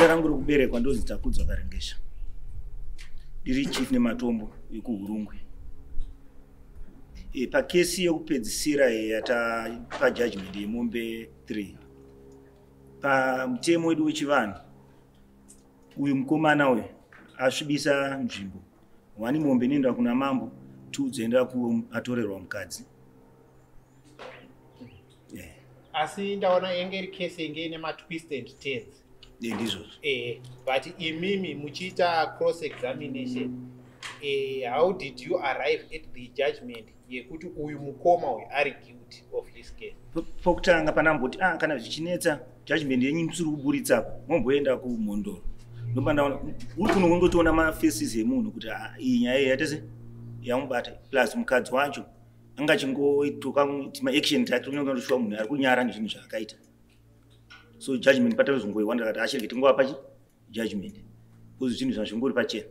Zita rangu rekuberekwa ndonzi Takudzwa Karengesha. Ndiri chief nematombo ekuHurungwe. Pakesi yekupedzisira yatapa judgment yemombe 3, pamutemo wedu wechivanhu, uyu mukomana uyu asvibisa nzvimbo. 1 mombe inoenda kuna mambo, 2 dzoenda kuatorerwa mukadzi. Asi ndaona yenge iri kesi yenge ine matwist and turns. Ndizvozvo. But imimi muchiita cross examination, how did you arrive at the judgment yekuti uyu mukoma uyu ari guilty of this case? Pokutanga panamboti kana zvichinetsa judgment yenyu musiri kuburitsa apa, momboenda kumhondoro. Ndopa ndaona uri kuno kungotoona mafaces emunhu kuti iyi nyaya iyi yaita se yamubata, plus mukadzi wacho anga achingoituka maaction take, unenge munhu ari kunyara nezvinhu zvaakaita. So judgment patazongoiwa ndakati achirege tingova pachi judgment, because zvinhu zvazvingori pachena.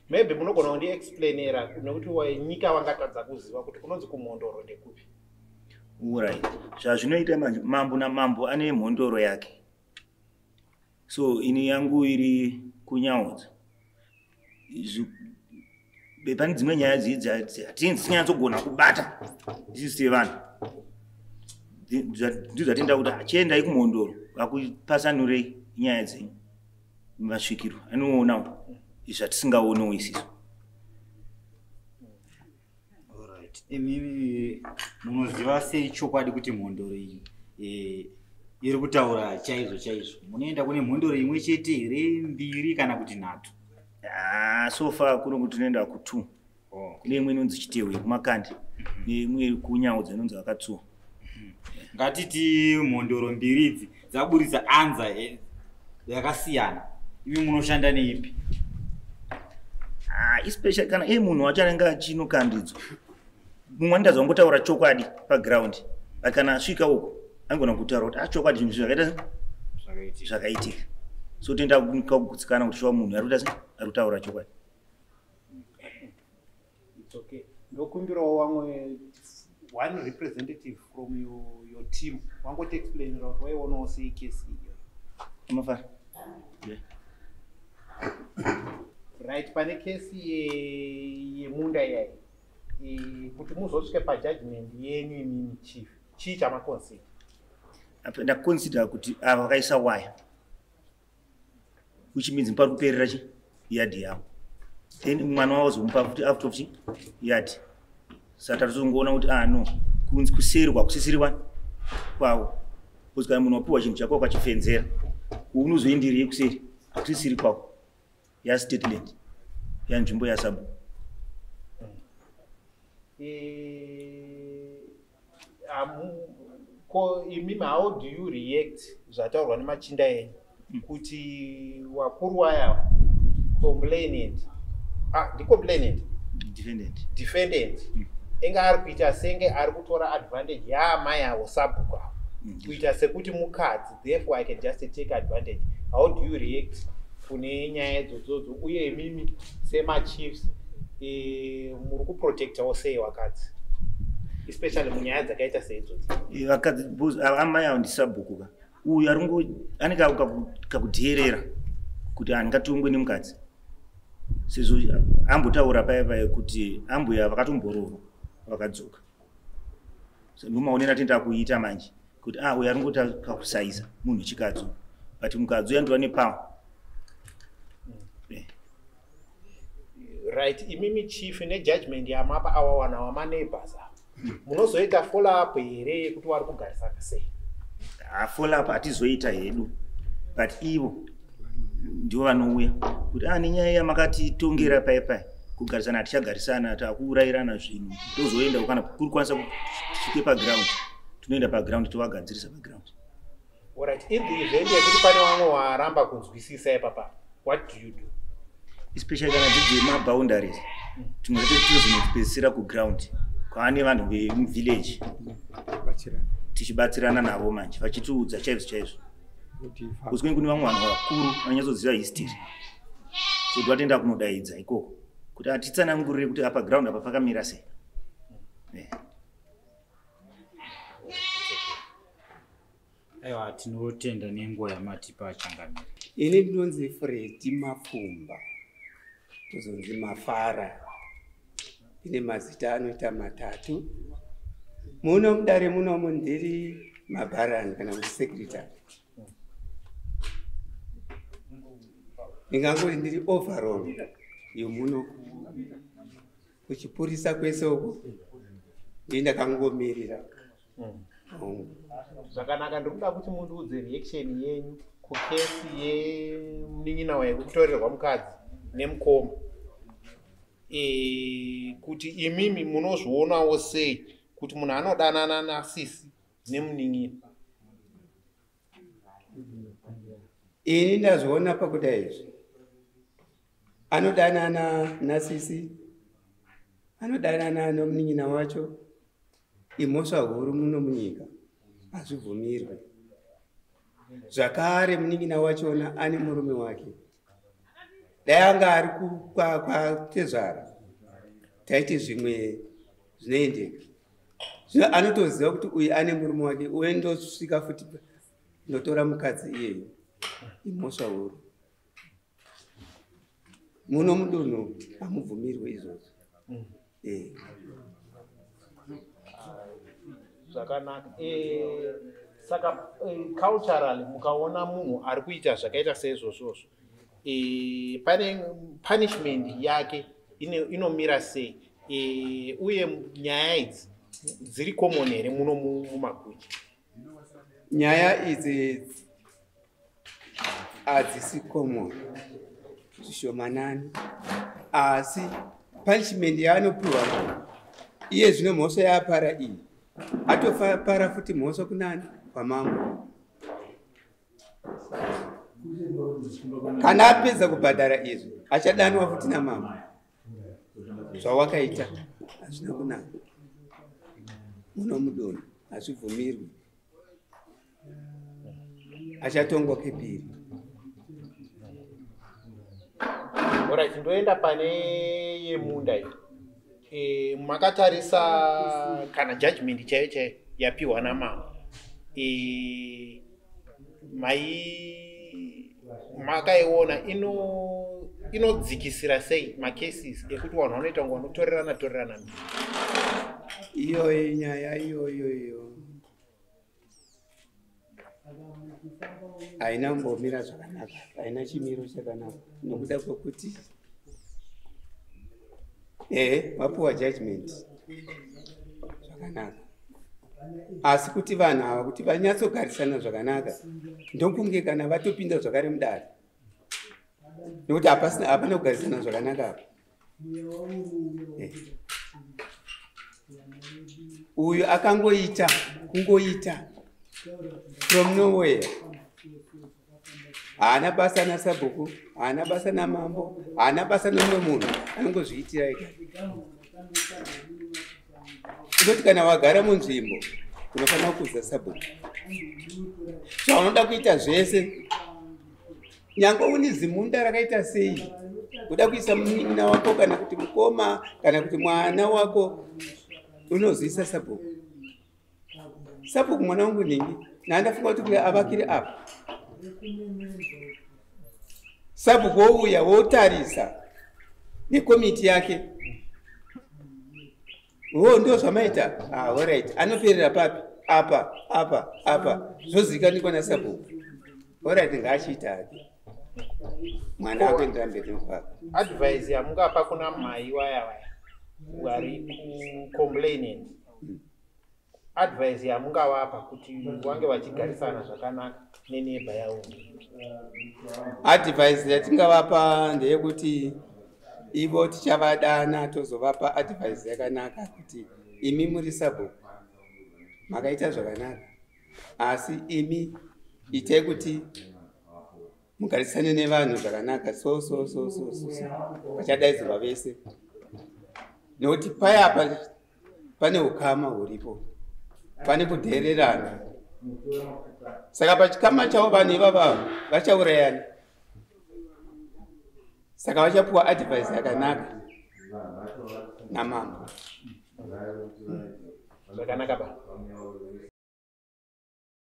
Maybe munogona kundiexplainera, nekuti wenyika vangatadza kuziva kuti kunonzi kumhondoro ndekupi. Alright, zvazvinoita manje, mambo namambo ane mhondoro yake. So ini yangu iri kunyaudza. Pane dzimwe nyaya dzidzi hatinzi tinyatsogona kubata isusu sevanhu. Ndizvo zvatinoda kuti achiendai kumhondoro, vakupasanurei nyaya dzenyu. Masvikiro anoonawo zvatisingaonewo isisu. Alright. Imimi munoziva sei chokwadi kuti mhondoro iyi iri kutaura chaizvo chaizvo? Munoenda kune mhondoro imwe chete here, mbiri kana kuti nhatu? Ah, so far kuno kuti tinoenda ku2. Kune imwe inonzi Chitehwe yekuMakandi, neimwe kuNyaudza inonzi Vakatsuwa. Ngatiti mhondoro mbiri idzi dzaburitsa answer yakasiyana, imi munoshanda neipi? Ah, especially kana iye munhu wacho anenge achinokandidzwa, mumwe anenge azongotaura chokwadi paground, but kana asvika uko anogona kutaura kuti chokwadi zvinhu zvakaita se Zvakaitika. Zvakaitika. So toenda kugutsikana kuti shuwa munhu ari kuita se ari kutaura chokwadi. It's okay. Ndokumbirawo vamwe, one representative from your team wangoti explainera kuti waionawo sei kesi iyoyo. Amafara, yeah. Right, pane kesi yemunda iyai, kuti muzosvike pajudgment yenyu imimi chief, chii chamaconsider? Apa ndaconsider kuti ava vakaisa waya, which means pari kuperera chi yard yavo, then mwana wavo azomupa futi out of chi yard. Saka tatozongoona kuti no, kunzi kuseri kwakusisiriwa kwavo, because kana munhu wapiwa chinhu chako wakachifenzera, unozoenderei kuseri? Hakusisiri kwako, yastate land, yanzvimbo yasabu. Ko imimi, how do you react zvataurwa nemachinda enyu kuti wakuru waya, complainant, ndicomplainant? Defendant. Defendant enga ari kuita senge ari kutora advantage yaamai avo sabhuku avo, kuita sekuti mukadzi, therefore I can just take advantage. How do you react kune nyaya idzodzodzo? Uye imimi semachiefs, muri kuprotectawo sei vakadzi, especially munyaya dzakaita seidzodzo? Vakadzi, because amai avo ndisabhuku ka. Uyu aringo ane kakudheerera kuti handingatongwe nemukadzi, sezvo ambotaura paya paya kuti ambuya vakatombororwa vakadzoka. So ndomaonero atinoita kuita manje kuti uyu aringota kakusaiza munhu wechikadzi, but mukadzi uyu anotova nepower. Right, imimi chief, nejudgment yamapa awa wana wamaneighbors ava, munozoita follow up here yekuti wari kugarisana sei? Follow up hatizoita hedu, but ivo ndivo vanouya kuti nenyaya yamakatitongera pai pai, kugarisana hatichagarisana, takuurayirana zvinhu. Tozoendawo kana kuri kwanisa kusvike paground, tinoenda paground tovagadzirisa paground. Alright, in the event yekuti pane vamwe waramba kunzwisisa ipapa, what do you do? Especially kana dzidzi maboundaries, timwe zvacho tinozonopedzisira kuground kwaane vanhu vemuvillage, tichibatsirana navo manje, vachitiudza chaizvo chaizvo, because kune vamwe vanhu vakuru vanonyatsoziva history. So tovatenda kunodaidza ikoko kuti atitsanangurire kuti apa ground apa pakamira sei. I Aiwa, tinotenda nenguva yamatipa, changamire. Ini ndinonzi Fredi Mafumba, tozonzi Mafara. Ine mazita anoita matatu. Muno mudare munomu ndiri mabharani kana kuti secretary. Ndingangoti ndiri overall yomuno kuchipurisa kwese uku, ndii ndakangomirira. Hongu. Zvakanaka. Ndiri kuda kuti mundiudze reaction yenyu kukesi yemunin'ina wekutorerwa mukadzi nemukoma, kuti imimi munozvionawo sei kuti munhu anodanana nasisi nemunin'ina? Ini ndazviona pakuda izvi, anodanana nasisi, anodanana nomunin'ina wacho, imhosva huru muno munyika, hazvibvumirwe. Zvakare munin'ina wachona ane murume wake. Dai anga ari kwatezvara, taiti zvimwe zvinoendeka. Zvino anotoziva kuti uyu ane murume wake, uye ndosvika futi ndotora mukadzi iyeyo, imhosva huru. Muno mudunhu hamubvumirwe izvozvo. Zvakanaka. Saka culturally, mukaona munhu ari kuita zvakaita seizvozvozvo, pane punishment yake inomira sei? Uye nyaya idzi dziri common here muno mumaguji? Nyaya idzi hadzisi common, zvishomanani, asi punishment yaanopiwa iye zvino, mhosva yaapara iyi, atopara futi mhosva kunani? Kwamambo. Kana apedza kubhadhara izvi, achadanwa futi namambo: zvawakaita hazvina kunaka, muno mudunhu hazvibvumirwi. Achatongwa kepiri. Alright, ndoenda pane yemunda iyi. Makatarisa kana judgment chaiyo chaiyo yapiwa namambo, mai makaiona inodzikisira sei macases ekuti vanhu vanoita kunge vanotorerana torerana mbiri? Iyoyo nyaya iyoyo iyo haina kumbomira zvakanaka, haina chimiro chakanaka, nokuda kwekuti ehe, wapiwa judgment zvakanaka, asi kuti vanhu ava kuti vanyatsogarisana zvakanaka, ndokunge kana vatopinda zvakare mudare, nekuti hapana kugarisana zvakanaka apa. Uyu akangoita kungoita from nowhere, haana basa nasabhuku, haana basa namambo, haana basa nomumwe munhu, anongozviitira ega. Unoti kana wagara munzvimbo, unofanira kuudza sabhuku zvaunoda kuita zvese, nyange une zimunda rakaita sei, uda kuisa munin'ina wako kana kuti mukoma kana kuti mwana wako, unoziisa sabhuku. Sabhuku, mwana wangu nhingi, nandafunga kuti avakire apa. Sabhuku wouya, wotarisa nekomiti yake: wo, ndo zvamaita? Ah, alright, anoperera papi? Apa, apa, apa, zvozivikanwa nasabhuku. Alright, ngaachiita hake, mwana akuendera mberi nekuvaka. Advice yamungapa kuna mai waya waya vari kucomplainant, advice yamungavapa kuti vange vachigarisana zvakanaka neneighbour yavo? Advice yatingavapa ndeyekuti ivo tichavadana, tozovapa advice yakanaka kuti imi muri sabhuku, makaita zvakanaka, asi imi itai kuti mugarisane nevanhu zvakanaka. So so so so so so vachadaidzirwa vese, nekuti payapa pane ukama huripo, pane kudhererana. Saka pachikama chavo vanhu ivava vachaurayana. Saka vachapiwa advice yakanaka namambo. Zvakanaka ba.